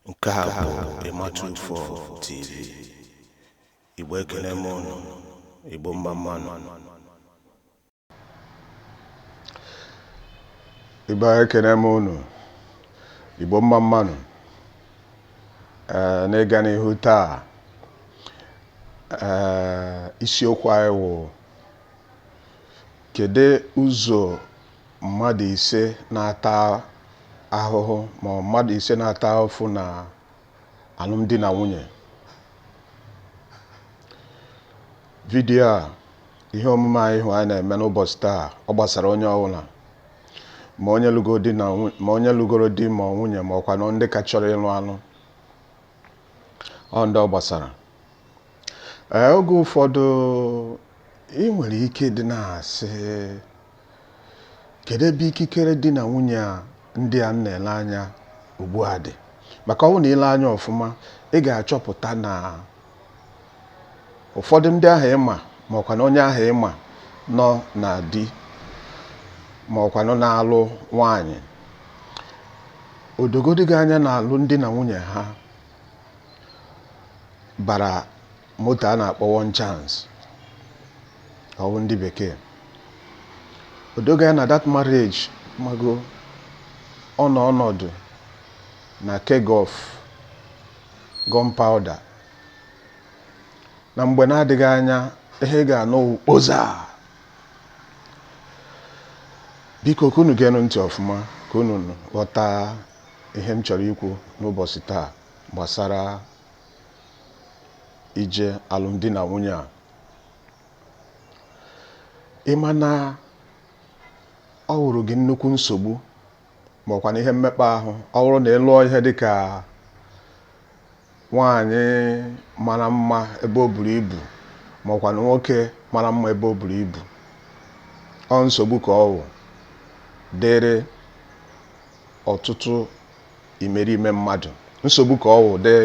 Nke a bụ Ịma24 TV. Igbo ekene m ụnụ, Igbo mma mmanụ. Igbo ekene m unu, Igbo mma mmanụ. Ee, n'ịga n'ihu taa, ee, isiokwu anyị wụ kedu ụzọ mmadụ ise na-ata ahụhụ ma ọ mmadụ ise na-ata ahụhụ na alụmdi na nwunye. Vidiyo a, ihe omume anyị hụ anyị na-eme n'ụbọchị taa, ọ gbasara onye ọbụla, ma onye lụgo di na ma onye lụgoro di ma ọ nwunye, ma ọkwa na ndị ka chọrọ ịlụ alụ, ọ ndị ọ gbasara. Ee, oge ụfọdụ ị nwere ike ịdị na-asị, kedu ebe ikikere di na nwunye a ndị a m na-ele anya ugbu a dị? Maka ọ bụrụ na ile anya ọfụma, ị ga-achọpụta na ụfọdụ ndị ahụ ịma, ma ọkwa na onye ahụ ịma nọ na di, ma ọkwa nọ na-alụ nwaanyị, odogodi gị anya na alụmdi na nwunye ha bara moto a na-akpọ one chance, ọ bụ ndị bekee. Odogo ya na that marriage mago ọ nọ ọnọdụ na keg of gunpowder, na mgbe na-adịghị anya ihe ị ga-anụ kpoza. Biko ka unu geenụ ntị ọfụma ka unu ghọta ihe m chọrọ ikwu n'ụbọchị taa gbasara ije alụmdi na nwunye a. Ị ma na ọ wụrụ gị nnukwu nsogbu ma ọkwa na ihe mmekpa ahụ, ọ bụrụ na ị lụọ ihe dịka nwaanyị mara mma ebe o buru ibu, ma ọkwa na nwoke mara mma ebe o buru ibu, ọ nsogbu ka ọ wụ dịrị ọtụtụ imerime mmadụ. Nsogbu ka ọ wụ dị.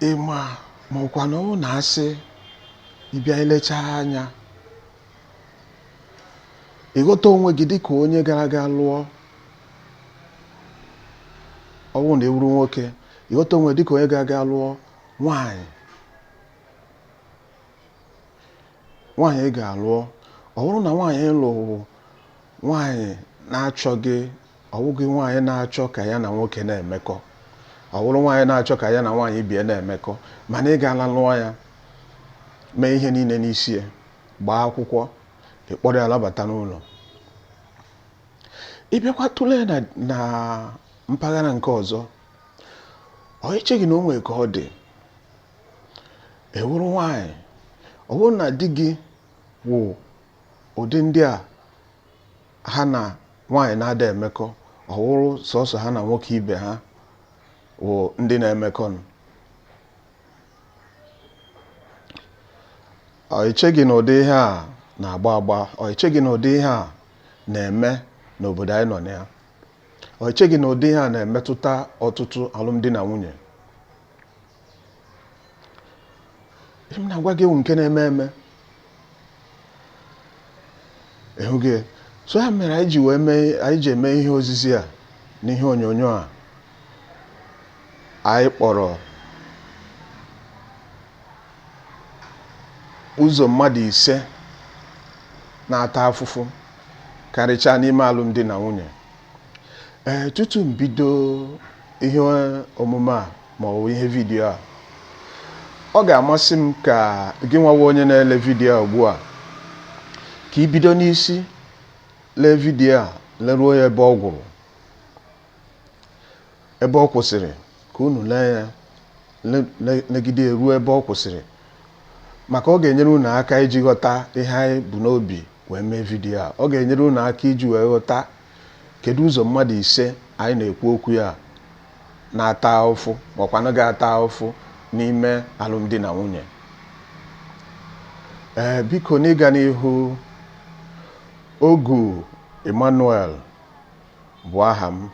Ị ma ma ọkwa na ọ na-asị ịbịa ilechaa anya, ịghọta onwe gị dịka onye gara aga lụọ, ọ bụrụ na ị wụrụ nwoke, ịghọta onwe dịka onye gara aga lụọ nwaanyị, nwaanyị ị ga-alụọ, ọ bụrụ na nwaanyị lụrụ nwaanyị na-achọghị, ọ bụghị nwaanyị na-achọ ka ya na nwoke na-emekọ, ọ bụrụ nwaanyị na-achọ ka ya na nwaanyị bie na-emekọ, mana ị gaala lụọ ya, mee ihe niile n'isi ya, gbaa akwụkwọ, ị kpọrọ ya labata n'ụlọ. Ị bịakwa tụlee na mpaghara nke ọzọ, ọ echeghị na o nwere ka ọ dị. Ị wụrụ nwaanyị, ọ bụrụ na di gị wụ ụdị ndị a ha na nwaanyị na-ada emekọ, ọ wụrụ sọsọ ha na nwoke ibe ha wụ ndị na-emekọnụ, ọ echeghị na ụdị ihe a na-agba agba, ọ echeghị na ụdị ihe a na-eme n'obodo anyị nọ na ya, ọ echeghị na ụdị ihe a na-emetụta ọtụtụ alụmdi na nwunye. Ihe m na-agwa gị wụ nke na-eme eme. Ịhụ gị? So ya mere anyị ji wee mee, anyị ji eme ihe ozizi a n'ihe onyonyo a anyị kpọrọ ụzọ mmadụ ise na-ata afụfụ karịchaa n'ime alụmdi na nwunye. Ee, tutu m bido ihe omume a ma ọ bụ ihe vidiyo a, ọ ga-amasị m ka gị nwawa onye na-ele vidiyo a ugbu a, ka i bido n'isi lee vidiyo a, leruo ya ebe ọ gwụrụ, ebe ọ kwụsịrị, ka unu lee ya legide ruo ebe ọ kwụsịrị, maka ọ ga-enyere unu aka iji ghọta ihe anyị bu n'obi wee mee vidiyo a. Ọ ga-enyere unu aka iji wee ghọta kedu ụzọ mmadụ ise anyị na-ekwu okwu ya na-ata ahụfụ ma ọkwanụ ga-ata ahụfụ n'ime alụmdi na nwunye. Ee, biko n'ịga n'ihu, Ogu Emmanuel bụ aha m.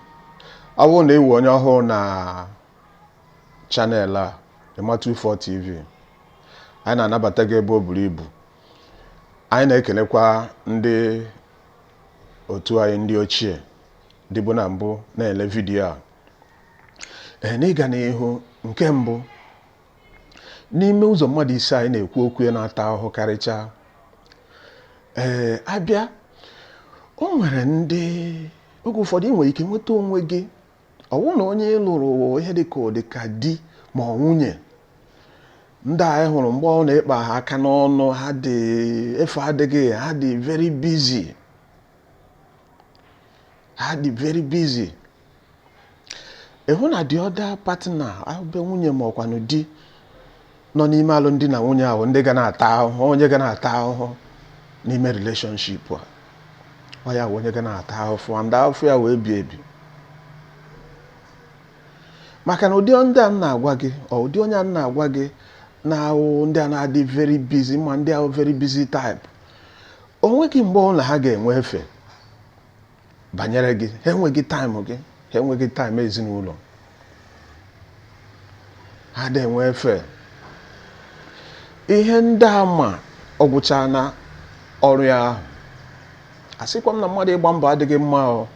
Ọ bụrụ na ị wụ onye ọhụrụ na channel a, Ịma24 TV, anyị na-anabata gị ebe o buru ibu. Anyị na-ekelekwa ndị otu anyị ndị ochie dịbu na mbụ na-ele vidiyo a. Ee, n'ịga n'ihu, nke mbụ n'ime ụzọ mmadụ ise anyị na-ekwu okwu ya na-ata ahụhụ karịchaa, ee, abịa o nwere ndị oge ụfọdụ ị nwere ike nweta onwe gị, ọ bụrụ na onye ị lụrụ ihe dịka ụdịka di ma ọ nwunye ndị anyị hụrụ mgbe ọ na-ekpa ha aka n'ọnụ, ha dị efe adịghị, ha dị very busy, ha dị very busy. Ịhụ na the other partner, abụ nwunye ma ọkwanụ di nọ n'ime alụmdi na nwunye ahụ, ndị ga na-ata ahụhụ, onye ga na-ata ahụhụ n'ime relationship a, ọ ya bụ onye ga na-ata ahụhụ, and ahụhụ ya wee bi ebi. Maka na ụdị ndị a m na-agwa gị, ọ ụdị onye a m na-agwa gị na-ahụ, ndị a na-adị very busy, ma ndị ahụ very busy type, o nweghị mgbe ọbụla ha ga-enwe efe banyere gị. Ha enweghị time gị, ha enweghị time ezinụlọ, ha dị enwe efe ihe ndị a. Ma ọ gwụcha na ọrụ ya ahụ, asịkwa m na mmadụ ịgba mbọ adịghị mma o,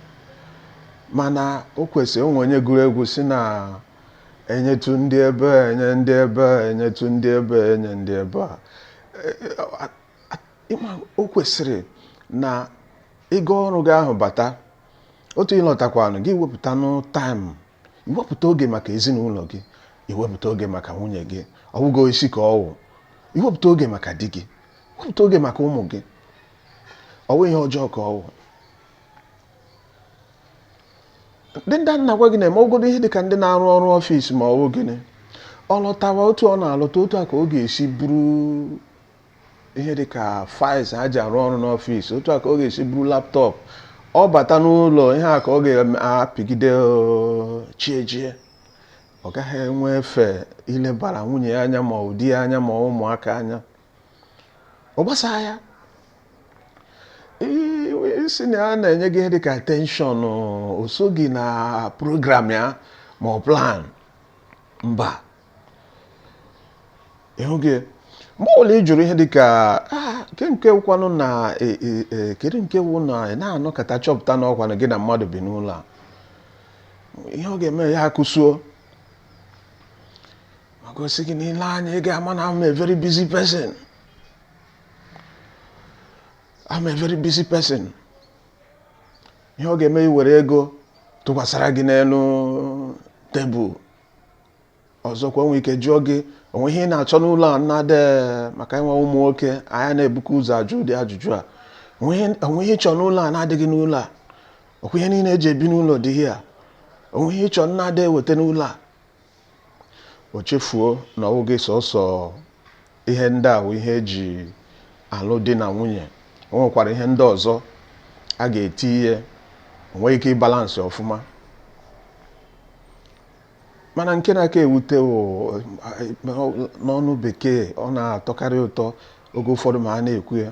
mana o kwesịrị onwe onye gụrụ egwu si na enyetụ ndị ebe a, enye ndị ebe a, enyetụ ndị ebe a, enye ndị ebe a. Ịma, o kwesịrị na ịga ọrụ gị ahụ bata, otu ịlọtakwanụ gị, wepụtanụ time, iwepụta oge maka ezinụlọ gị, iwepụta oge maka nwunye gị, ọwụgo isi ka ọwụ, iwepụta oge maka di gị, wepụta oge maka ụmụ gị. Ọwụ ihe ọjọọ ka ọwụ. Ndị ndị a na-agwa gị na-eme ogodo ihe dịka ndị na-arụ ọrụ ọfịs ma ọ bụ gịnị, ọ lọtawa, otu ọ na-alọta, otu a ka ọ ga-esi buru ihe dịka files ha ji arụ ọrụ n'ọfịs, otu a ka ọ ga-esi buru laptop ọ bata n'ụlọ, ihe a ka ọ ga-apịgide chiejie. Ọ gaghị enwe efe ilebara nwunye ya anya, ma ọ di ya anya, ma ụmụaka anya. Ọ gbasaa ya isi na ya na-enye gị ihe dịka attention, o so gị na program ya ma ọ plan mba. Ịhụ gị, mgbe ọbụla ị jụrụ ihe dịka ke nke kwanụ na kedu nke wụ na ị na-anọkọta chọpụta na ọkwanụ gị na mmadụ bi n'ụlọ a, ihe ọ ga-eme ya akụsuo ma gosi gị n'ile anya, ị ga-ama na I'm a very busy person, I'm a very busy person. Ihe ọ ga-eme, iwere ego tụkwasara gị n'elu tebụl. Ọzọkwa, onwe ike jụọ gị onwe ihe ị na-achọ n'ụlọ a nnadị, maka inwe ụmụ nwoke anya na-ebukọ ụzọ ajụ ụdị ajụjụ a: onwe ihe ịchọ n'ụlọ a na-adịghị n'ụlọ a? Ọkwa ihe niile eji ebi n'ụlọ dị ihe a? Onwe ihe ịchọ nnadị eweta n'ụlọ a? O chefuo na ọ gị sọsọ ihe ndị a bụ ihe eji alụ di na nwunye. O nwekwara ihe ndị ọzọ a ga-eti ihe o nweghị ike ịbalance ọfụma. Mana nke na-aka ewute wụ n'ọnụ bekee, ọ na-atọkarị ụtọ oge ụfọdụ ma a na-ekwu ya,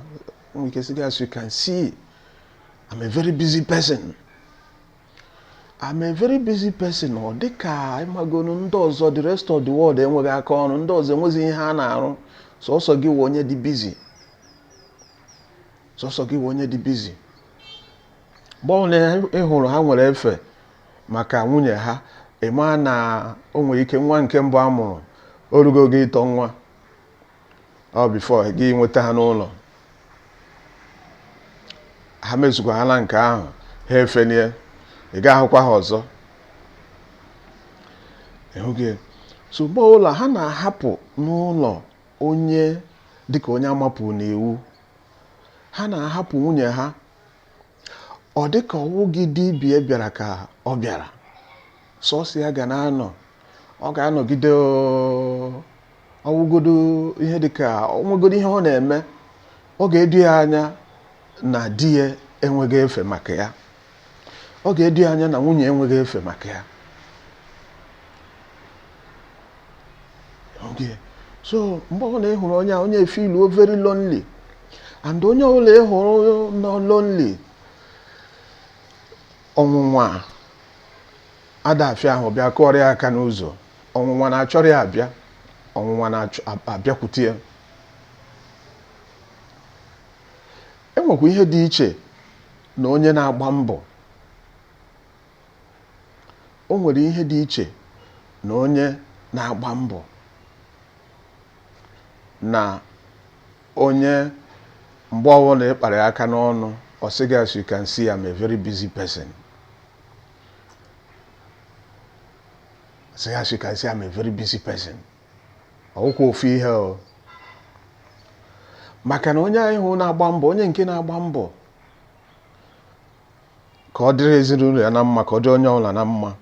nwere ike sị gị, "As you can see, I'm a very busy person, I'm a very busy person." Ọ dịka ịmagonu ndị ọzọ, the rest of the world enweghị aka ọrụ, ndị ọzọ enweghị ihe ha na-arụ, sọsọ gị wụ onye dị busy, sọsọ gị wụ onye dị busy. Mgbe ọbụla ị hụrụ ha nwere efe maka nwunye ha, ị maa na o nwere ike nwa nke mbụ a mụrụ orugo gị ịtọ nwa ọ before gị nweta ha n'ụlọ. Ha mezukwahala nke ahụ, ha efenie, ị ga-ahụkwa ha ọzọ. Ịhụghị? So mgbe ọbụla ha na-ahapụ n'ụlọ onye dịka onye amapụ n'iwu, ha na-ahapụ nwunye ha, ọ dịka ọwụ gị dibịa bịara ka ọ bịara sọsọ ya ga na-anọ, ọ ga-anọgide ọwụgodo ihe dịka onwegodo ihe ọ na-eme, ọ ga-edu ya anya na di ya enweghị efe maka ya, ọ ga-edu ya anya na nwunye enweghị efe maka ya. Okay. So mgbe ọbụla ị hụrụ onye a, onye feeluo very lonely, and onye ọbụla ị hụrụ nọ lonely, ọnwụnwa adafịa ahụ bịa kụọrọ ya aka n'ụzọ. Ọnwụnwa na-achọrọ ya abịa, ọnwụnwa na-abịakwute ya. Enwekwa ihe dị iche na onye na-agba mbọ. O nwere ihe dị iche na onye na-agba mbọ na onye mgbe ọbụla ị kpara ya aka n'ọnụ, ọ sị gị, "As you can see, I'm a very busy person." Sị, "As you can see, I'm a very busy person." Ọ wụkwa ofu ihe o, maka na onye anyị hụ na-agba mbọ, onye nke na-agba mbọ ka ọ dịrị ezinụlọ ya na mma, ka ọ dị onye ọbụla na mma,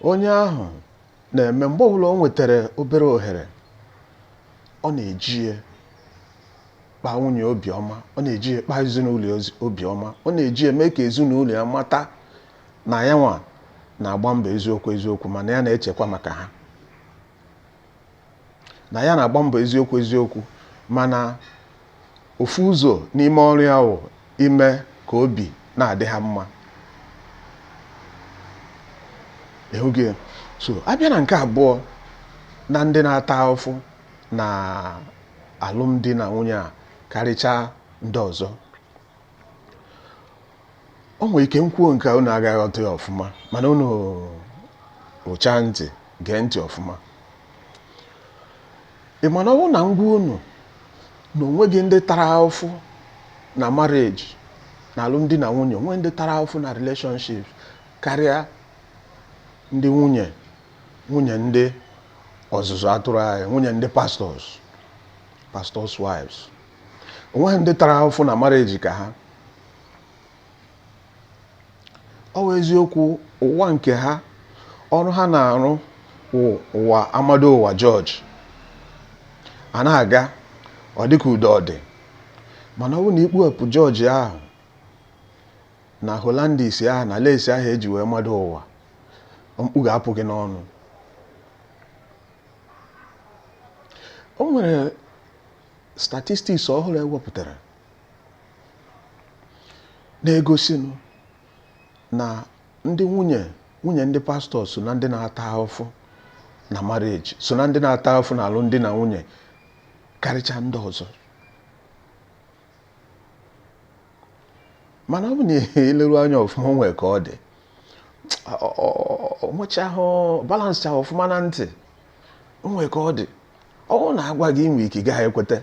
onye ahụ na-eme mgbe ọbụla o nwetara obere ohere, ọ na-eji ya kpaa nwunye obiọma, ọ na-eji ya kpaa ezinụlọ ya obiọma, ọ na-eji ya mee ka ezinụlọ ya mata na ya nwa na-agba mbọ eziokwu eziokwu, mana ya na-echekwa maka ha, na ya na-agba mbọ eziokwu eziokwu, mana ofu ụzọ n'ime ọrụ ya wụ ime ka obi na-adị ha mma. Ịhụghị? So abịa na nke abụọ, na ndị na-ata ahụhụ na alụmdi na nwunye a karịchaa ndị ọzọ, o nwere ike m kwuo nke a unu agaghị aghọta ya ọfụma, mana unu rụchaa ntị, gee ntị ọfụma. Ị ma na ọ bụrụ na m gwa unu na onweghị ndị tara ahụhụ na marriage, na alụmdi na nwunye, onwe ndị tara ahụhụ na relationship karịa ndị nwunye, nwunye ndị ọzụzụ atụrụ anyị, nwunye ndị pastors, pastors wives, onweghị ndị tara ahụhụ na marriage ka ha. Ọ bụ eziokwu, ụwa nke ha, ọrụ ha na-arụ ụwa amado ụwa George a na-aga, ọ dịka udo ọ dị, mana ọ bụrụ na ikpughepụ George ahụ na Hollandis ahụ na lace ahụ eji wee mado ụwa, mkpu ga-apụ gị n'ọnụ. O nwere statistics ọhụrụ ewepụtara na-egosinụ na ndị nwunye, nwunye ndị pastọ so na ndị na-ata ahụhụ na marriage, so na ndị na-ata ahụhụ na alụmdi na nwunye karịcha ndị ọzọ. Mana ọ bụ na eleru anya ọfụma, o nwere ka ọ dị, nwechahụ balance ahụ ọfụma na ntị, o nwere ka ọ dị. Ọ bụrụ na agwa gị, inwe ike ị gaghị ekweta,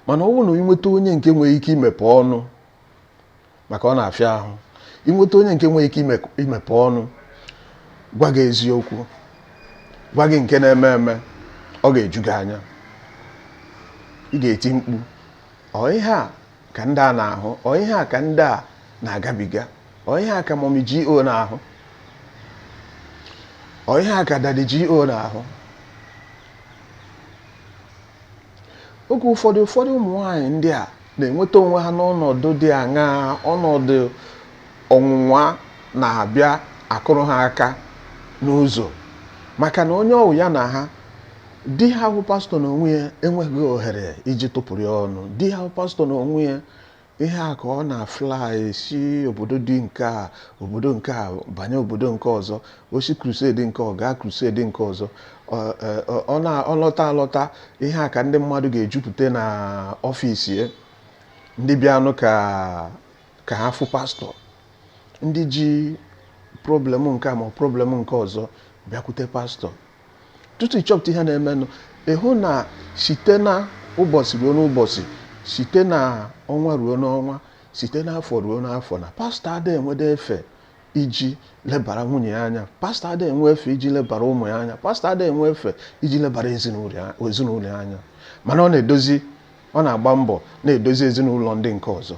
mana ọ bụrụ na ị nweta onye nke nwere ike imepe ọnụ, maka ọ na-afịa ahụ inweta onye nke nwere ike imepe ọnụ gwa gị eziokwu, gwa gị nke na-eme eme, ọ ga-eju gị anya, ị ga-eti mkpu, ọ ihe a ka ndị a na-ahụ, ọ ihe a ka ndị a na-agabiga, ọ ihe a ka Mommy G.O na-ahụ, ọ ihe a ka Daddy G.O na-ahụ. Oge ụfọdụ, ụfọdụ ụmụ nwaanyị ndị a na-enweta onwe ha n'ọnọdụ dị aṅaa, ọnọdụ ọnwụnwa na-abịa akụrụ ha aka n'ụzọ, maka na onye ọwụ ya na ha, di ha bụ pastọ na onwe ya enweghị ohere iji tụpụrụ ya ọnụ. Di ha bụ pastọ na onwe ya, ihe a ka ọ na-afly si obodo dị nke a, obodo nke a, banye obodo nke ọzọ, o si crusade nke ọ gaa crusade nke ọzọ, ọ lọta alọta, ihe a ka ndị mmadụ ga-ejupụta na ọfịs ya, ndị bịanụ ka ha fụ pastọ, ndị ji problem nke a ma problem nke ọzọ bịakwute pastọ. Tutu ịchọpụta ihe na-emenụ, ịhụ na site na ụbọchị ruo n'ụbọchị, site na ọnwa ruo n'ọnwa, site n'afọ ruo n'afọ, na pastọ ada enwede efe iji lebara nwunye ya anya, pastọ ada enwe efe iji lebara ụmụ ya anya, pastọ ada enwe efe iji lebara ezinụlọ ya anya, mana ọ na-edozi, ọ na-agba mbọ na-edozi ezinụlọ ndị nke ọzọ.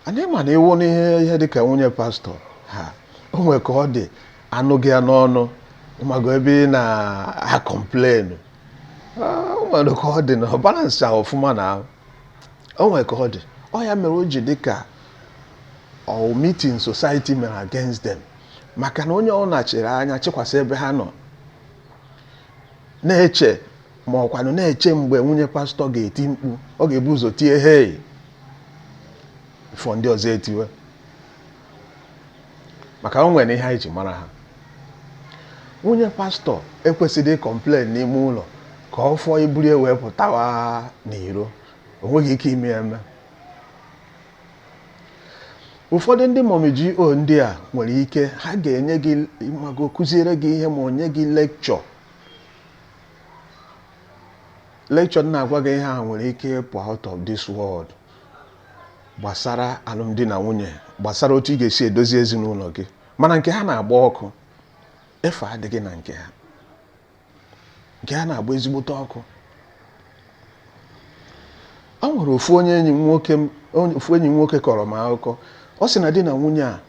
Anyị ma na iwu n'ihe ihe dịka nwunye pastọ ha, o nwere ka ọ dị, anụ gị ya n'ọnụ, ịmago ebe ị na-acomplain, o nwere ka ọ dị na ọ balance ahụ ọfụma na o nwere ka ọ dị. Ọ ya mere o ji dị ka ọ meeting society mere against them, maka na onye ọ nachiri anya chịkwasị ebe ha nọ na-eche, ma ọkwanụ na-eche mgbe nwunye pastọ ga-eti mkpu, ọ ga-ebu ụzọ tie hei before ndị ọzọ etiwe, maka o nwere ihe anyị ji mara ha. Nwunye pastọ ekwesịghị ịcomplain n'ime ụlọ ka ọ fọọ iburu wee pụtawa n'iro. O nweghị ike ime ya eme. Ụfọdụ ndị Mummy G.O ndị a nwere ike ha ga-enye gị, ịmago, kụziere gị ihe ma o nye gị lecture. Lecture na-agwa gị ihe a nwere ike ịpụ out of this world gbasara alụmdi na nwunye, gbasara otu ị ga-esi edozi ezinụlọ gị. Mana nke ha na-agba ọkụ, efe adịghị na nke ha. Nke ha na-agba ezigbote ọkụ. O nwere ofu onye enyi m nwoke, ofu enyi m nwoke kọrọ m akụkọ. Ọ sị na di na nwunye a,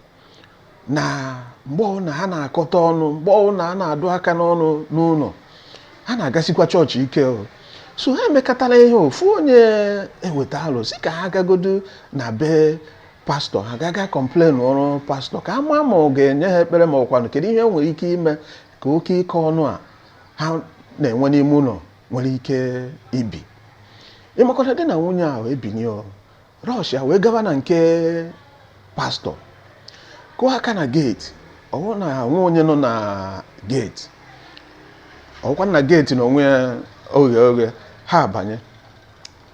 na mgbe ọbụla ha na-akọta ọnụ, mgbe ọbụla ha na-adụ aka n'ọnụ n'ụlọ, ha na-agasikwa chọọchị ike o. So ha emekọtara ihe, ofu onye eweta alụ si ka ha gagodu na be pastọ, ha gaga complain ọrụ pastọ ka a maa ma ọ ga-enye ha ekpere, ma ọkwanụ kedu ihe nwere ike ime ka oke ịkọ ọnụ a ha na-enwe n'ime ụlọ nwere ike ibi. Ịmakọta di na nwunye ahụ ebinye rush ya wee gaba na nke pastọ, kụọ aka na gate. Ọ bụrụ na nwa onye nọ na gate, ọkwa na gate na onwe ya oghe oghe, ha abanye,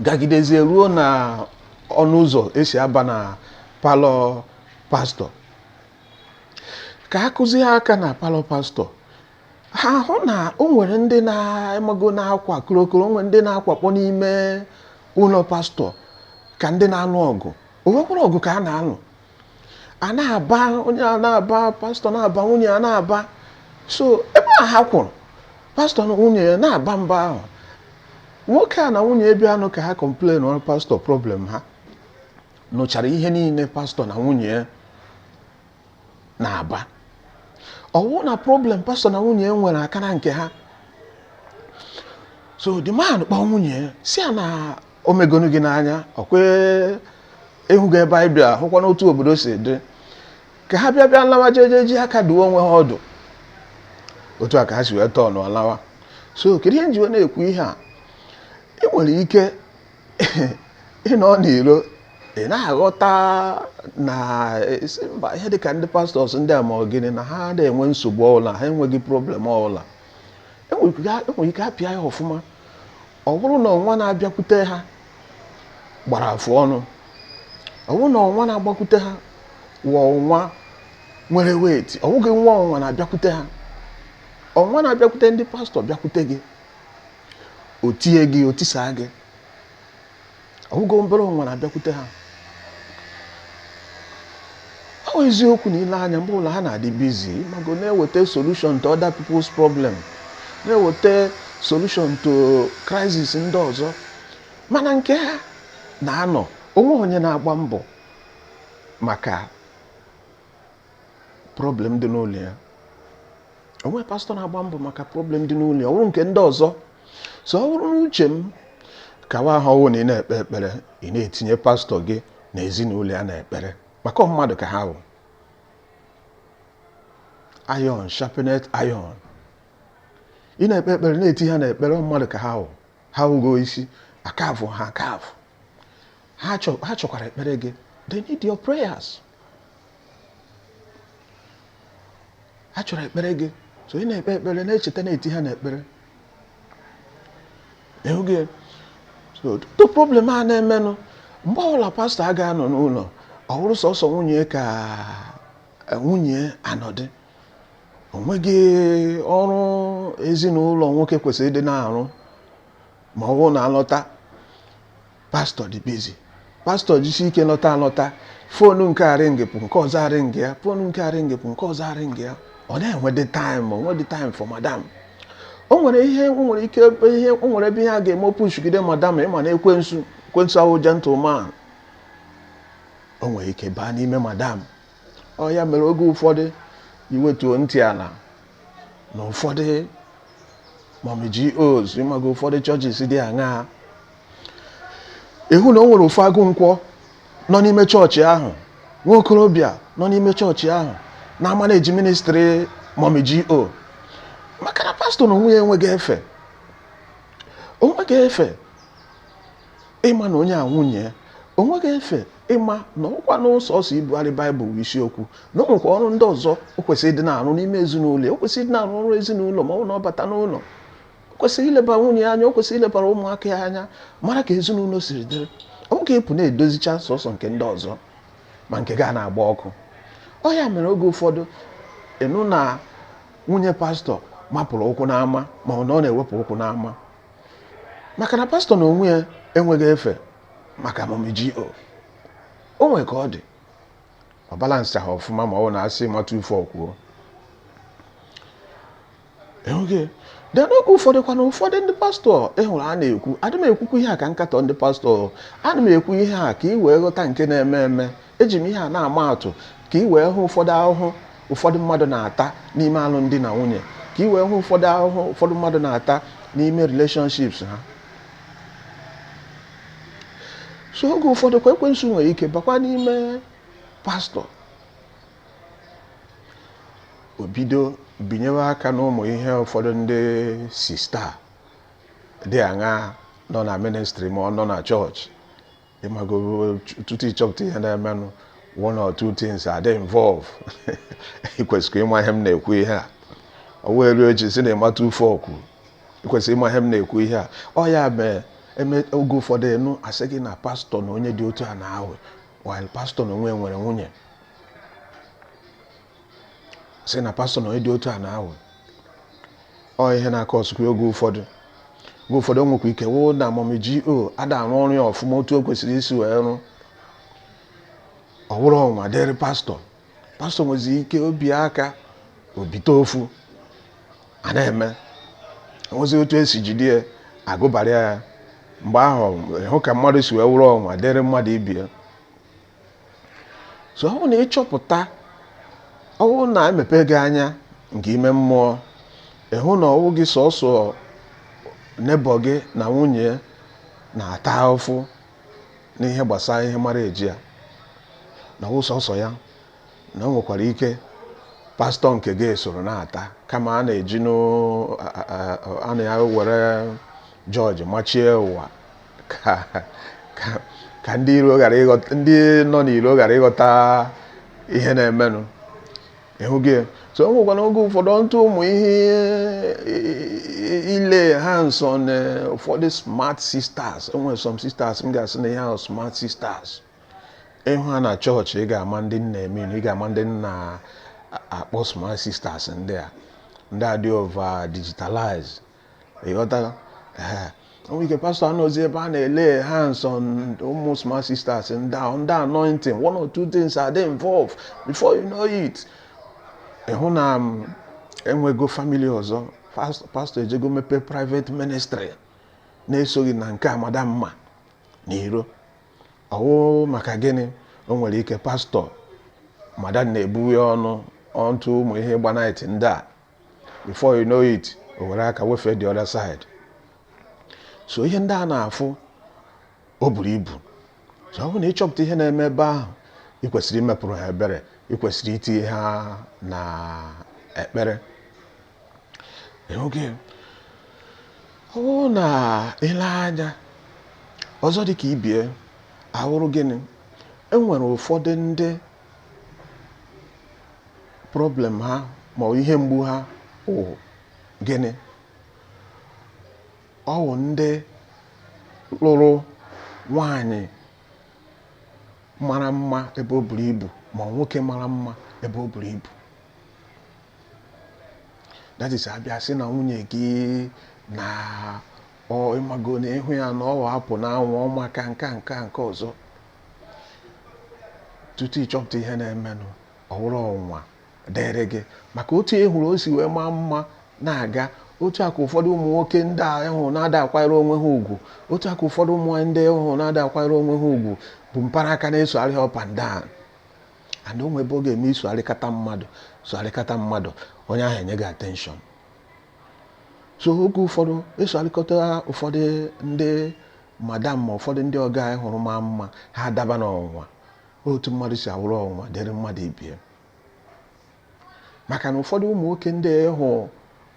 gagidezie ruo na ọnụ ụzọ esi aba na parlour pastọ. Ka a kụzie aka na parlour pastọ, ha hụ na o nwere ndị na-emago na-akwa korokoro, o nwere ndị na-akwakpọ n'ime ụlọ pastọ ka ndị na-alụ ọgụ. O nwekwara ọgụ ka a na-alụ, a na-aba, onye a na-aba, pastọ na-aba, nwunye a na-aba. So ebe a ha kwụrụ, pastọ na nwunye ya na-aba mba ahụ, nwoke a na nwunye bịanụ ka ha complain ọrụ pastọ problem ha, nụchara ihe niile pastọ na nwunye ya na-aba. Ọwụ na problem pastọ na nwunye ya nwere aka na nke ha. So the man kpọọ nwunye ya, si ya na o megonu gị n'anya, ọkwe ịhụgo ebe anyị bịa, hụkwa n'otu obodo si dị, ka ha bịa bịa lawa, jeje ji aka duo onwe ha ọdụ. Otu a ka ha si wee tọọ n'ọlawa. So kedu ihe njiwe na-ekwu ihe a? Ị nwere ike ịnọ n'iro, ị na-aghọta na esi mba, ihe dịka ndị pastors ndị a ma ọ gịnị na ha na-enwe nsogbu ọbụla, ha enweghị problem ọbụla. Enwere ike apịa ya ọfụma, ọ bụrụ na ọnwa na-abịakwute ha gbara afụ ọnụ, ọ bụrụ na ọnwa na-agbakwute ha wụ ọnwa nwere weight, ọ bụghị nwa ọnwa na-abịakwute ha. Ọnwa na-abịakwute ndị pastọ bịakwute gị, o tie gị, o tisaa gị. Ọ bụghị obere ọnwa na-abịakwute ha. Ọ bụ eziokwu na ile anya, mgbe ụlọ ha na-adị busy, mago na-eweta solution to other people's problem, na-eweta solution to crisis ndị ọzọ, mana nke ha na-anọ onwe onye na-agba mbọ maka problem dị n'ụlọ ya. Onwe pastọ na-agba mbọ maka problem dị n'ụlọ ya, ọ bụrụ nke ndị ọzọ. So ọ bụrụ n'uche m, kawa ahụ ọwụ na ị na-ekpe ekpere, ị na-etinye pastọ gị na ezinụlọ ya na ekpere, maka mmadụ ka ha bụ. Iron sharpened iron. Ị na-ekpe ekpere, na-eti ha na ekpere. Mmadụ ka ha bụ, ha wụgo isi akavụ ha akavụ. Ha chọkwara ekpere gị. They need your prayers. Ha chọrọ ekpere gị. So ị na-ekpe ekpere, na-echeta na-eti ha n'ekpere. Ịhụghị so the problem a na-emenụ mgbe ọbụla pastọ a ga-anọ n'ụlọ, ọ bụrụ sọsọ nwunye ka nwunye anọdị, o nweghị ọrụ ezinụlọ nwoke kwesịrị ịdị na-arụ. Ma ọ bụrụ na alọta, pastọ dị busy. Pastọ jisi ike lọta alọta, phone nke aringịpụ, nke ọzọ aringị ya, phone nke aringịpụ, nke ọzọ aringị ya. Ọ na-enwedị time, o nwedị time for madam. O nwere ihe, o nwere ike ihe, o nwere ebe ihe a ga-eme pushgide madam. Ịma na ekwensu, ekwensu ahụ gentleman, o nwere ike baa n'ime madam. Ọ ya mere oge ụfọdụ iwetuo ntị ala na ụfọdụ Mummy G.O.s, ịmaga ụfọdụ churches dị aṅaa, ịhụ na o nwere ofu agụ nkwọ nọ n'ime chọọchị ahụ, nwa okorobịa nọ n'ime chọọchị ahụ na-ama na-eji ministry Mummy G.O, maka na pastọ na onwe ya enweghị efe, onweghị efe ịma na onye a nwunye ya, onweghị efe ịma na ọkwa n'ụsọsọ ibugharị baịbụl bụ isiokwu, na o nwekwa ọrụ ndị ọzọ o kwesịrị ịdị na-arụ n'ime ezinụlọ ya. O kwesịrị ịdị na-arụ ọrụ ezinụlọ. Ma ọ bụ na ọ bata n'ụlọ, o Kwesịrị ileba nwunye ya anya, o kwesịrị ilebara ụmụaka ya anya, mara ka ezinụlọ siri dịrị. Ọ bụ ka ịpụ na-edozicha sọsọ nke ndị ọzọ, ma nke ga na-agba ọkụ. Ọ ya mere oge ụfọdụ ịnụ na nwunye pastọ mapụrụ ụkwụ n'ama, ma ọ na ọ na-ewepụ ụkwụ n'ama, maka na pastọ na onwe ya enweghị efe maka amamihe. O nwere ka ọ dị, ọ balance ha ọfụma, ma ọ bụ na asị mata ife ọkwuo enweghị. Then oge ụfọdụ kwana, ụfọdụ ndị pastọ ịhụrụ a na-ekwu, adị m ekwukwa ihe a ka nkatọ ndị pastọ, ana m ekwu ihe a ka ị wee ghọta nke na-eme eme. Eji m ihe a na-ama atụ ka ị wee hụ ụfọdụ ahụhụ ụfọdụ mmadụ na-ata n'ime alụmdi na nwunye, ka ị wee hụ ụfọdụ ahụhụ ụfọdụ mmadụ na-ata n'ime relationships ha. So oge ụfọdụ kwa, ekwensu nwere ike bakwa n'ime pastọ, o bido binyewe aka n'ụmụ ihe ụfọdụ ndị sista dị aṅa nọ na ministry ma ọ nọ na chọọchị. Ịmago, tutu ịchọpụta ihe na-emenụ, one or two things are dey involve. Ị kwesịrị ịma ihe m na-ekwu ihe a. Ọ wee ruo echi si na ịmata ufe ọkwu, ị kwesịrị ịma ihe m na-ekwu ihe a. Ọ ya mee eme oge ụfọdụ enu asị gị na pastọ na onye dị otu a na-ahụ, while pastọ na onwe nwere nwunye, sị na pastọ na onye dị otu a na-ahụ. Ọ ihe na-akọ ọsụkwa oge ụfọdụ o nwekwa ike wụ na Mummy G.O ada arụ ọrụ ya ọfụma otu o kwesịrị isi wee rụ. Ọ wụrụ ọnwa dịrị pastọ, pastọ nwezi ike obi aka obite ofu a na-eme, enwezi otu esi jide ya agụbara ya. Mgbe ahụ ịhụ ka mmadụ si wee wụrụ ọnwa dịrị mmadụ ibi ya. So ọ bụrụ na ịchọpụta, ọ bụrụ na emepe gị anya nke ime mmụọ, ịhụ na ọwụ gị sọsọ neighbour gị na nwunye na-ata ahụfụ n'ihe gbasara ihe mara eji ya, na ọwụ sọsọ ya, na o nwekwara ike pastọ nke gị soro na-ata, kama a na-eji a na-ewere jọji machie ụwa ka ndị iro ghara ịghọta, ndị nọ n'iro ghara ịghọta ihe na-emenụ. Ịhụ gị, so o nwekwana oge ụfọdụ ntụ ụmụ ihe ile hands on ụfọdụ smart sisters. Enwere some sisters m ga-asị na ihe ahụ smart sisters. Ịhụ ha na chọọchị, ị ga-ama ndị nna eme, ị ga-ama ndị nna akpọ smart sisters. Ndị a, ndị a dị over digitalize, ịghọtara? Ee, onwe ike pastọ anọzi ebe a na-ele hands on ụmụ smart sisters ndị a, ndị anointing, one or two things are they involved. Before you know it, ịhụ na enwego family ọzọ, pastọ ejego mepe private ministry na-esoghị na nke a madam mma n'iro. Ọwụ maka gịnị? O nwere ike pastọ madam na-ebu ya ọnụ ọntụ ụmụ ihe gba night ndị a. Before you know it, o were aka wefee the other side. So ihe ndị a na-afụ o buru ibu. So ọ bụrụ na ịchọpụta ihe na-eme ebe ahụ, ị kwesịrị imepụrụ ha ebere, ị kwesịrị itinye ha na ekpere. Oge ọ bụrụ na ile anya ọzọ dị ka ibie ahụrụ gịnị, enwere ụfọdụ ndị problem ha ma ọ ihe mgbu ha wụ gịnị? Ọ wụ ndị lụrụ nwanyị mara mma ebe o buru ibu, ma nwoke mara mma ebe o buru ibu. That is, abịa sị na nwunye gị na ọ ịmago na ịhụ ya na ọ apụ n'anwụ ọma ka nke a, nke a, nke ọzọ. Tutu ịchọpụta ihe na-emenụ, ọ wụrụ ọnwụnwa dịrị gị, maka otu ị hụrụ o si wee maa mma na-aga, otu a ka ụfọdụ ụmụ nwoke ndị a hụrụ na-ada akwanyere onwe ha ugwu, otu a ka ụfọdụ ụmụ nwaanyị ndị hụrụ na-ada akwanyere onwe ha ugwu bụ mparaka na-esogharị ha up and down. And o nwere ebe ọ ga-eme isogharịkata mmadụ, sogharịkata mmadụ, onye ahụ enye gị attention. So oge ụfọdụ esogharịkọta ụfọdụ ndị madam ma ụfọdụ ndị ọga anyị hụrụ maa mma, ha adaba n'ọnwụnwa. Otu mmadụ si awụrụ ọnwụnwa dịrị mmadụ ibie, maka na ụfọdụ ụmụ nwoke ndị hụ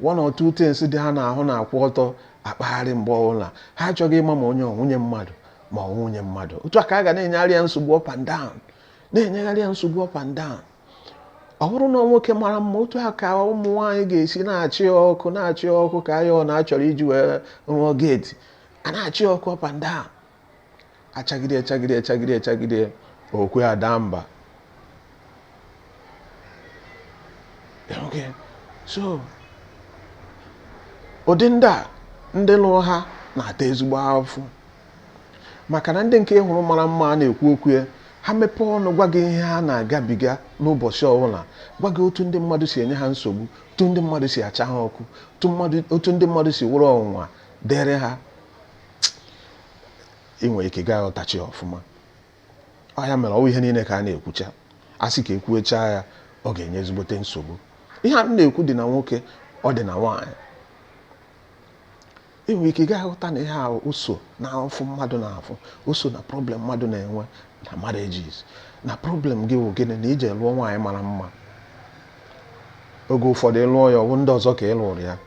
one or two things dị ha n'ahụ na-akwụ ọtọ akpagharị mgbe ọbụla, ha achọghị ịma ma onye ọ nwunye mmadụ ma ọ nwunye mmadụ. Otu a ka a ga na-enyegharị ya nsogbu up and down, na-enyegharị ya nsogbu up and down. Ọ bụrụ na nwoke mara mma, otu a ka ụmụ nwaanyị ga-esi na-achị ya ọkụ, na-achị ya ọkụ ka ya ọ na-achọrọ iji wee rụọ gate, a na-achị ya ọkụ up and down, achagide, achagide, achagide, achagide, okwe ada mba. Okay. So ụdị ndị a, ndị lụrụ ha na-ata ezigbo afụfụ, maka na ndị nke ị hụrụ mara mma a na-ekwu okwu ya, ha mepee ọnụ gwa gị ihe ha na-agabiga n'ụbọchị ọbụla, gwa gị otu ndị mmadụ si enye ha nsogbu, otu ndị mmadụ si acha ha ọkụ, otu ndị mmadụ si wụrụ ọnwụnwa dere ha, ị nwere ike gaa ghọtachi ya ọfụma. Ọ ya mere ọwụ ihe niile ka a na-ekwucha, a sị ka ekwuechaa ya, ọ ga-enye ezigbote nsogbu. Ihe a m na-ekwu dị na nwoke, ọ dị na nwaanyị. Ị nwere ike gaa ghọta na ihe a o so na afụ mmadụ na-afụ, o so na problem mmadụ na-enwe na marriages, na problem gị wụ gịnị? Na ije lụọ nwaanyị mara mma, oge ụfọdụ ị lụọ ya, ọwụ ndị ọzọ ka ị lụrụ ya.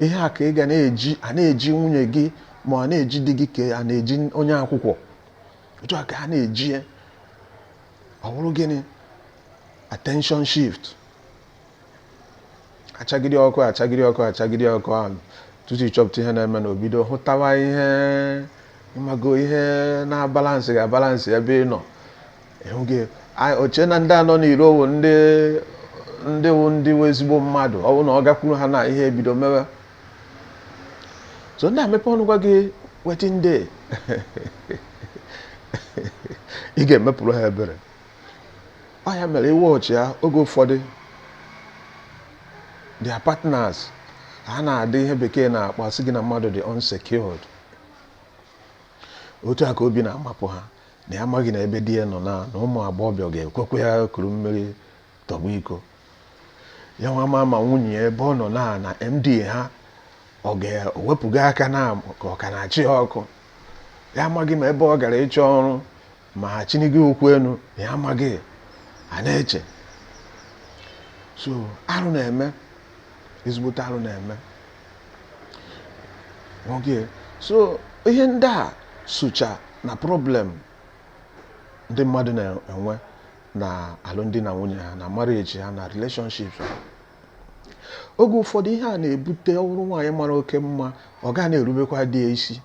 Ihe a ka ị ga na-eji a na-eji nwunye gị, ma a na-eji di gị, ka a na-eji onye akwụkwọ, otu a ka a na-eji ya. Ọ bụrụ gịnị? Attention shift. Achagide ọkụ, achagide ọkụ, achagide ọkụ ahụ tutu ịchọpụta ihe na-eme na obido hụtawa ihe, ịmago ihe na-abalansị ga-abalansị ebe ị nọ. Ịhụ gị oche na ndị anọ n'iro wụ ndị wụ ndị wụ ezigbo mmadụ. Ọ bụ na ọ gakwuru ha na ihe ebido mewe. So ndị a mepe ọnụ gwa gị wetin dey, ị ga-emepụrụ ha ebere. Ọ ya mere iwe ọchị ya, oge ụfọdụ their partners ha na-adị ihe bekee na-akpọ, asị gị na mmadụ dị unsecured. Otu a ka obi na-amapụ ha na ya amaghị na ebe di ya nọ na ụmụ agbọghọbịa ga-ekwekwe ya kuru mmiri tọgbọ iko. Ya nwa ma ma nwunye ya ebe ọ nọ na MD ha, ọ ga-ewepụga aka na ka ọ ka na-achị ya ọkụ. Ya amaghị ma ebe ọ gara ịchọ ọrụ ma ha chinigo ụkwụ enu, ya amaghị, a na-eche. So arụ na-eme, ezigbote arụ na-eme nwoke. So ihe ndị a socha na problem ndị mmadụ na-enwe na alụmdi na nwunye ha, na marriage ha, na relationships ha. Oge ụfọdụ ihe a na-ebute, ọhụrụ nwaanyị mara oke mma, ọ ga na-erubekwa di ya isi,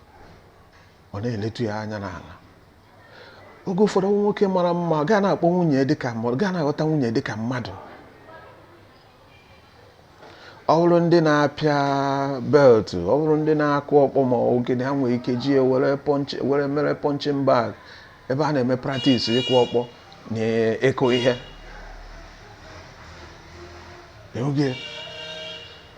ọ na-eletu ya anya n'ala. Oge ụfọdụ nwoke mara mma ga na-akpọ nwunye dịka mmadụ, ga na-aghọta nwunye dịka mmadụ. Ọ bụrụ ndị na-apịa belt, ọ bụrụ ndị na-akụ ọkpọ, ma ọ gịnị, ha nwere ike ji were punch, were mere punching bag ebe a na-eme practice ịkụ ọkpọ na ịkụ ihe. Oge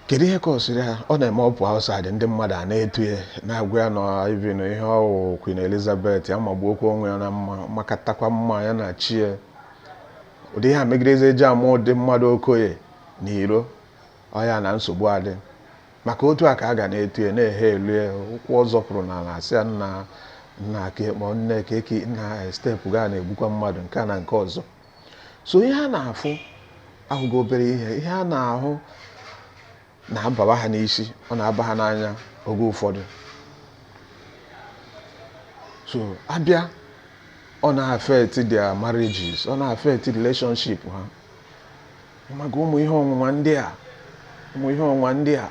kedu ihe kọsịrị ha? Ọ na-eme ọpụ outside, ndị mmadụ a na-etu ya, na-agwa ya na even ihe ọwụ Queen Elizabeth ya magbuokwa onwe ya na mma, makatakwa mma ya na chi ya. Ụdị ihe a megidezi eji ama ụdị mmadụ Okoye na iro ọya na nsogbu adị, maka otu a ka a ga na-etu ya, na-ehe elu ya. Ụkwụ ọ zọpụrụ n'ala, asị ya nna nna ka ịkpọ nne ka eke nna step ga na-egbukwa mmadụ, nke a na nke ọzọ. So ihe a na-afụ ahụghị obere ihe, ihe a na-ahụ na-ababa ha n'isi, ọ na-aba ha n'anya oge ụfọdụ. So abịa, ọ na-affect their marriages, ọ na-affect relationship ha, maka ụmụ ihe ọnwụnwa ndị a, ụmụ ihe ọnwụnwa ndị a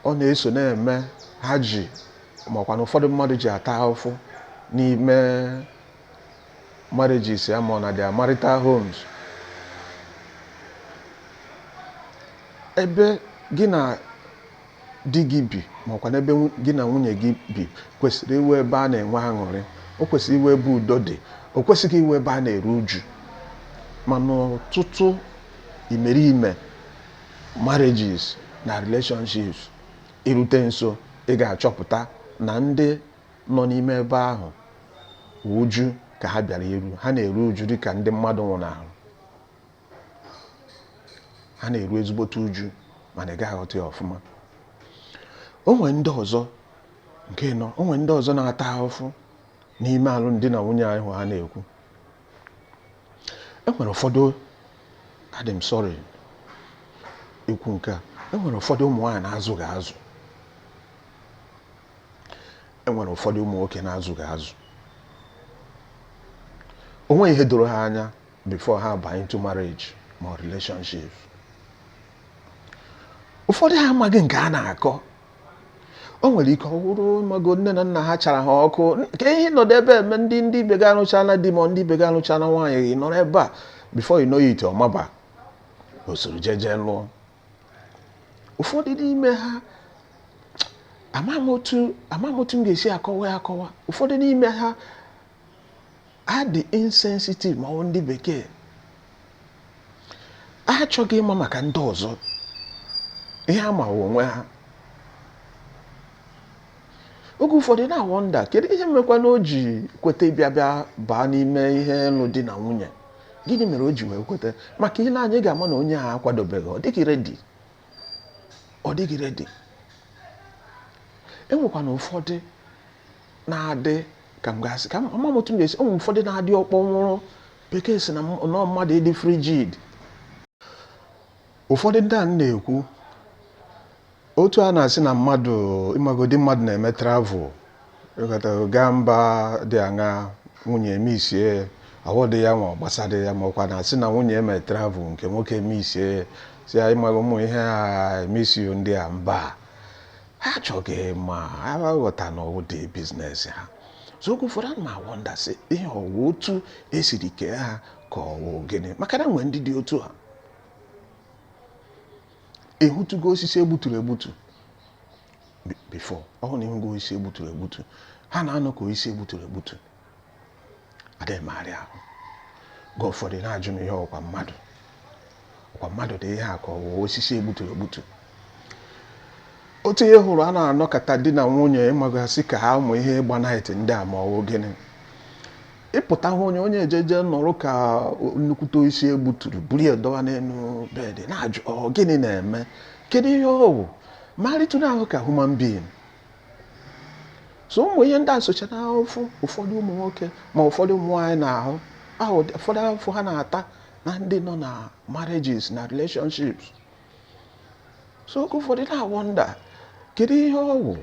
ọ na-eso na-eme ha ji, makwa na ụfọdụ mmadụ ji ata ahụhụ n'ime marriages ya, ma ọ na their marital homes. Ebe gị na di gị bi, makwa na ebe gị na nwunye gị bi, kwesịrị iwe ebe a na-enwe aṅụrị, o kwesịrị iwe ebe udo dị, o kwesịghị iwe ebe a na-eru uju. Mana ọtụtụ imerime marriages na relationships, irute nso, ị ga-achọpụta na ndị nọ n'ime ebe ahụ, uju ka ha bịara iru. Ha na-eru uju dịka ndị mmadụ nwụnahụrụ. Ha na-eru ezigbote uju, mana ị gaghị aghọta ya ọfụma. O nwere ndị ọzọ nke nọ, o nwere ndị ọzọ na-ata ahụhụ n'ime alụmdi na nwunye ahụ ha na-ekwu. E nwere ụfọdụ, adị m sorry ikwu nke a, e nwere ụfọdụ ụmụ nwaanyị na-azụghị azụ, e nwere ụfọdụ ụmụ nwoke na-azụghị azụ. O nweghị ihe doro ha anya. before ha banye into marriage ma ọ relationship. Ụfọdụ ha amaghị nke a na-akọ. O nwere ike ọ bụrụ mago nne na nna ha chara ha ọkụ ka ihe nọdụ ebe eme ndị ibe gị anụchala di ma ndị ibe gị anụchala nwaanyị, ị nọrọ ebe a. Before you know it, ọ maba o soro jeje lụọ. Ụfọdụ n'ime ha, ama m otu m ga-esi akọwa ya akọwa, ụfọdụ n'ime ha adị insensitive, ma ọ bụ ndị bekee achọghị ịma maka ndị ọzọ. Ihe ama onwe ha. Oge ụfọdụ na-awonder, kedu ihe mekwa na o ji kweta ịbịa bịa baa n'ime ihe ịlụ di na nwunye? Gịnị mere o ji wee kweta? Maka ile anyị ga-ama na onye a akwadobeghị, ọ dịghị ready, ọ dịghị ready. Enwekwana ụfọdụ na-adị ka m gasị ka ama m otu m ga-esi. Enwe ụfọdụ na-adị ọkpọnwụrụ. Bekee si na nọọ mmadụ ịdị frigid. Ụfọdụ ndị a na-ekwu otu a na-asị na mmadụ ịmagodi mmadụ na-eme travel, ịghọtago, gaa mba dị aṅa, nwunye emisie, ahụ dị ya ma ọ gbasara ya, ma ọkwa na-asị na nwunye eme travel nke nwoke emisie, si ya ịmago ụmụ ihe a emisi ndị a mba ha achọghị ma ha ghọta na ụdị business ha. So oge ụfọdụ ana m awonder sị, ihe ọwụ otu esiri kee ha ka ọwụ gịnị? Maka na nwee ndị dị otu a. Ehụtụgo osisi egbuturu egbutu before? Ọ hụ na ịhụgo osisi egbuturu egbutu, ha na-anọ ka osisi egbuturu egbutu, adịghị emegharị ahụ. Oge ụfọdụ na-ajụ m, ihe ọkwa mmadụ, ọkwa mmadụ dị ihe a ka ọ wụ osisi egbuturu egbutu? Otu ihe hụrụ a na-anọkọta di na nwunye, ịmagasị ka ha ụmụ ihe ịgba night ndị a ma ọ wụ gịnị, ịpụta hụ onye ejeje nọrọ ka nnukwute osisi egbuturu, buru ya dọwa n'elu bed, na-ajụ, ọ gịnị na-eme? Kedu ihe ọ wụ marịtụrụ ahụ ka human being? So ụmụ ihe ndị a socha n'ahụfụ ụfọdụ ụmụ nwoke ma ụfọdụ ụmụ nwaanyị na-ahụ ahụ, ụfọdụ ahụfụ ha na-ata na ndị nọ na marriages na relationships. So oge ụfọdụ na-awonder, kedu ihe ọ wụ?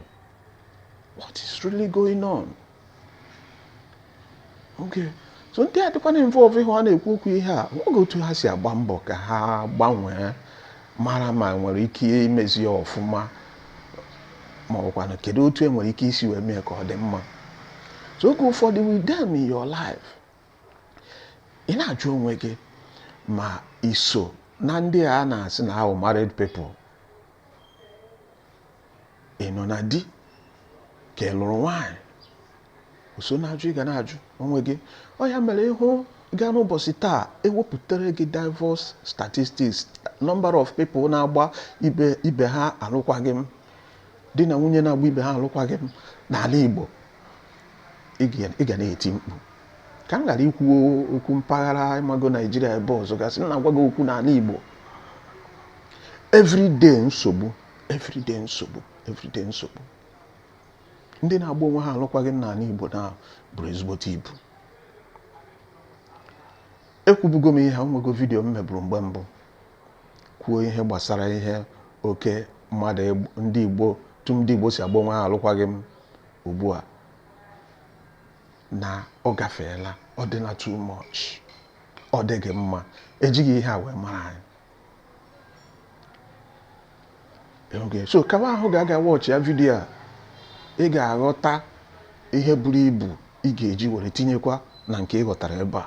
What is really going on? Okay, so ndị a dịkwana involve, ịhụ a na-ekwu okwu ihe a, oge otu ha si agba mbọ ka ha gbanwee, mara ma nwere ike imezi ya ọfụma, ma ọ bụkwanụ kedu otu e nwere ike isi wee mee ka ọ dị mma. So oge ụfọdụ with them in your life, ị na-ajụ onwe gị ma iso na ndị a na-asị na ahụ married people. Ị nọ na di ka ị lụrụ nwaanyị? So na-ajụ, ị ga na-ajụ onwe gị. Ọ ya mere ịhụ gaa n'ụbọchị taa, ewepụtara gị divorce statistics, number of people na-agba ibe ibe ha alụkwaghị m, di na nwunye na-agba ibe ha alụkwaghị m n'ala Igbo, ị ga na-eti mkpu. Ka m ghara ikwu okwu mpaghara ịmago Naijiria ebe ọzọ gasị, m na-agwa gị okwu n'ala Igbo. Everyday nsogbu, everyday nsogbu, everyday nsogbu. Ndị na-agba onwe ha alụkwaghị m n'ala Igbo na buru ezigbote ibu. Ekwubugo m ihe a, nwego video m meburu mgbe mbụ kwuo ihe gbasara ihe oke mmadụ ndị Igbo tu ndị Igbo si agba onwe ha alụkwaghị m ugbu a, na ọ gafeela, ọ dịla too much, ọ dịghị mma. Ejighị ihe a wee mara anyị. Okay, so kawa ahụ ga-aga watch ya video a, ị ga-aghọta ihe buru ibu ị ga-eji were tinyekwa na nke ị ghọtara ebe a.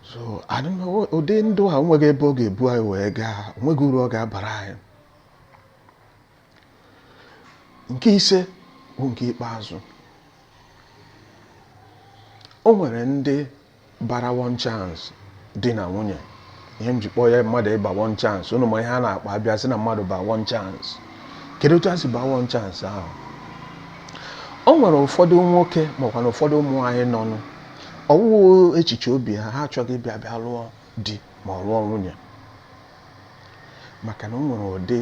So I don't know, ụdị ndụ a onweghị ebe ọ ga-ebu anyị wee gaa, onweghị uru ọ ga-abara anyị. Nke ise bụ nke ikpeazụ, o nwere ndị bara one chance di na nwunye. Ihe m ji kpọọ ya mmadụ ịba one chance, unu ma ihe a na-akpọ abịa sị na mmadụ ba one chance. Kedu otu a si ba one chance ahụ? O nwere ụfọdụ nwoke makwa na ụfọdụ ụmụ nwaanyị nọnụ ọwụwụ echiche obi ha, ha achọghị ịbịa bịa lụọ di ma ọ lụọ nwunye, maka na o nwere ụdị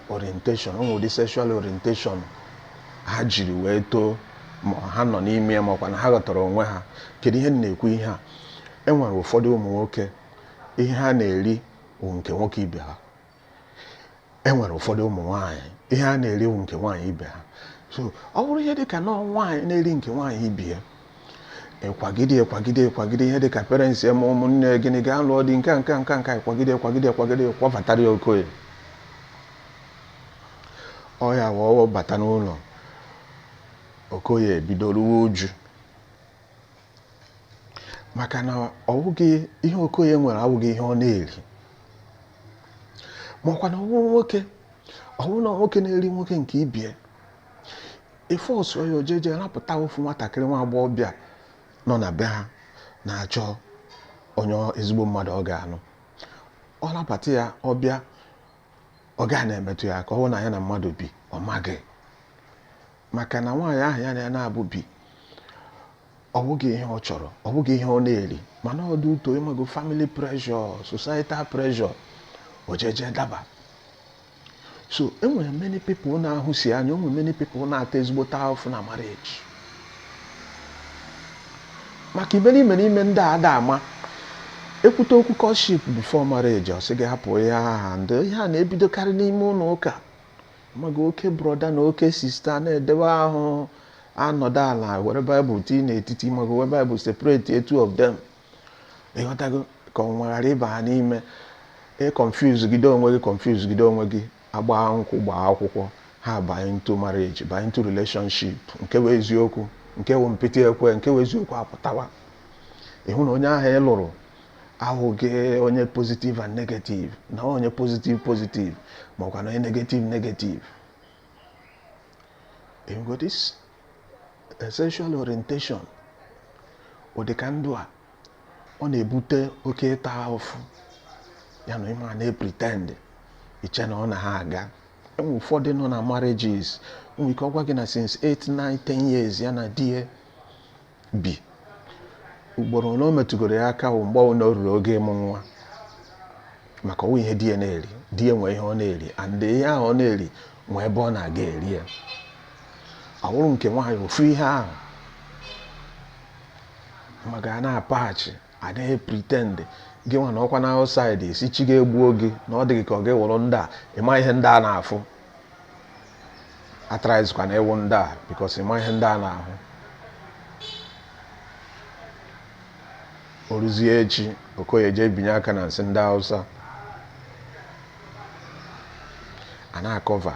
orientation, o nwere ụdị sexual orientation ha jiri wee too, ma ha nọ n'ime ya, makwa na ha ghọtara onwe ha. Kedu ihe m na-ekwu ihe a? E nwere ụfọdụ ụmụ nwoke ihe ha na-eri bụ nke nwoke ibe ha. E nwere ụfọdụ ụmụ nwaanyị ihe ha na-eri bụ nke nwaanyị ibe ha. So ọ bụrụ ihe dịka na nwaanyị na-eri nke nwaanyị ibe ya, Ịkwagide, ịkwagide, ịkwagide, ihe dịka parents ya ma ụmụnne gịnị gaa lụọ di nke a, nke a, nke a, nke a, ịkwagide, ịkwagide, ịkwagide, kwabatara ya Okoye. Ọ ya wee bata n'ụlọ, Okoye ebido ruwe uju, maka na ọ bụghị ihe Okoye nwere awụghị ihe ọ na-eri. Makwa na ọwụ nwoke, ọwụ na nwoke na-eri nwoke nke ibie ife ọsọ ya, ojeje rapụta ofu nwatakịrị nwa agbọghọbịa nọ na be ha na-achọ onye ezigbo mmadụ ọ ga-anụ. Ọ rapata ya, ọ bịa, ọ gaa na-emetụ ya ka ọ hụ na ya na mmadụ bi. Ọ maghị maka na nwaanyị ahụ ya na ya na-abụ bi, ọ bụghị ihe ọ chọrọ, ọ bụghị ihe ọ na-eri. Mana ọ dị ụtọ, ịmago, family pressure, societal pressure, o jeje daba. So enwere many people na-ahụsi anya, onwere many people na-ata ezigbote ahụfụ na marriage, maka imerime n'ime ndị a ada ama ekwute okwu courtship before marriage. Ọ sị gị hapụ ihe aha ndị ihe a na-ebidokarị n'ime ụlọ ụka, maga oke brother na oke sister na-edewe ahụ, anọdụ ala were Baịbụl tii n'etiti, maga were Baịbụl separate two of them, ịghọtago, ka ọ ghara ịba ha n'ime. Ị confuse gide onwe gị, confuse gide onwe gị, agba nkwụ, gbaa akwụkwọ, ha banye into marriage, banye into relationship. Nke bụ eziokwu, nke bụ mpịtị ekwe, nke bụ eziokwu apụtawa, ịhụ na onye ahụ ị lụrụ ahụghị onye positive and negative, na onye positive positive, ma ọkwa na onye negative negative. Ịhụgo this sexual orientation, ụdịka ndụ a, ọ na-ebute oke ịta ahụfụ ya na ịma na-pretend iche na ọ na ha aga. Enwe ụfọdụ nọ na marriages, nwere ike ọgwa gị na since 8, 9, 10 years ya na di ya bi, ugboro na o metụgoro ya aka bụ mgbe ọ ruru oge ịmụ nwa, maka ọwụ ihe di ya na-eri. Di ya nwee ihe ọ na-eri, and ihe ahụ ọ na-eri nwee ebe ọ na-aga eri ya. Ọwụrụ nke nwaanyị, ofu ihe ahụ, maka a na-apaghachi, adịghị pretend. Gị nwa na ọkwa na outside esi chi ga-egbuo gị na ọ dịghị ka ọ ga-ewere ndị a ịma ihe ndị a na-afụ atrizikwa na ịwụ ndị a, because ịma ihe ndị a na-ahụ. O ruzie echi, Okoye jee binye aka na nsị ndị Hausa a na-acover,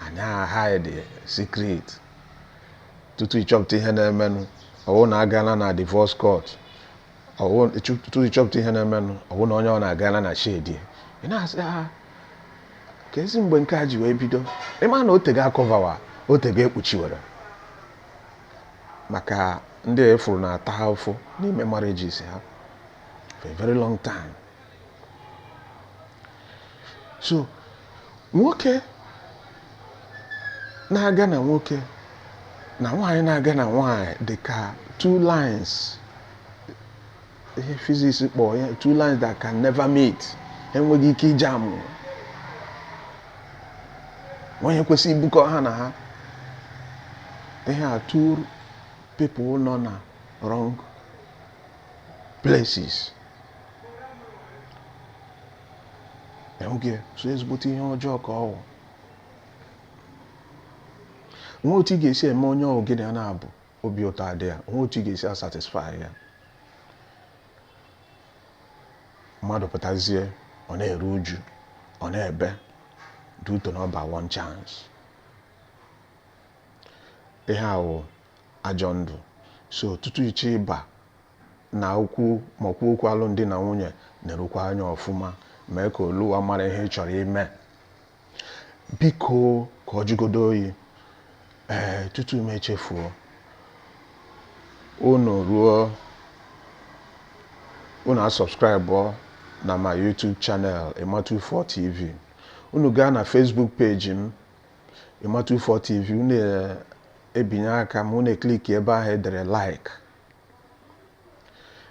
a na-hide secret, tutu ịchọpụta ihe na-emenụ, ọwụ na agala na divorce court. Ọwụ tutu ịchọpụta ihe na-emenụ, ọwụ na onye ọ na-agala na shedi. Ị na-asị ha ka ezi mgbe nke a ji wee bido. Ịma na otego acoverwa, otego ekpuchiwere, maka ndị a efuru na-ata ahụfụ n'ime marriages ha for a very long time. So nwoke na-aga na nwoke na nwaanyị na-aga na nwaanyị dị ka two lines, ihe physics kpọọ ya two lines that can never meet. Enweghị ike ije amụ onye kwesịrị ibukọ ha na ha. Ihe a, two people nọ na wrong places, enweghị. So ezigbote ihe ọjọọ ka ọ wụ. Nwe otu ị ga-esi eme onye ọwụ gị na ya na-abụ obi ụtọ adị ya, nwe otu ị ga-esi asatisfy ya. Mmadụ pụtazie, ọ na-eru uju, ọ na-ebe due to na ọ ba one chance. Ihe a wụ ajọ ndụ. So tutu iche ịba na okwu ma okwu okwu alụmdi na nwunye, na-erukwa anya ọfụma, mee ka oluwa mara ihe ị chọrọ ime. Biko, ka ọ jụgodo oyi. Ee, tutu m echefuo, unu ruo, unu asubscribe na my YouTube channel, Ima24 TV. Unu gaa na Facebook page m, Ima24 TV, unu ebinye aka ma unu eclick ebe ahụ edere like,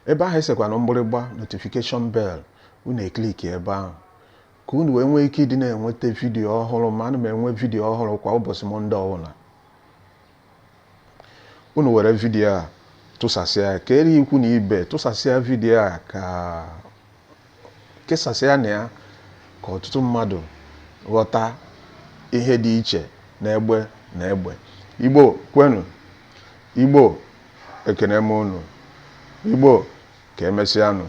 ebe ahụ esekwana mgbịrịgba notification bell, unu eclick ebe ahụ ka unu wee nwee ike ịdị na-enweta vidiyo ọhụrụ. Ma ana m enwe vidiyo ọhụrụ kwa ụbọchị Monday ọbụla. Unu were vidiyo a tụsasịa ya, ka eri ikwu na ibe, tụsasịa vidiyo a, ka kesasịa na ya, ka ọtụtụ mmadụ ghọta ihe dị iche na egbe na egbe. Igbo kwenu! Igbo, ekene m unu. Igbo, ka emesịanụ.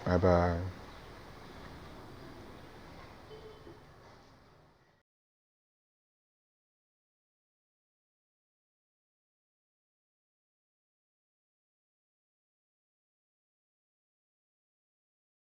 Bye bye.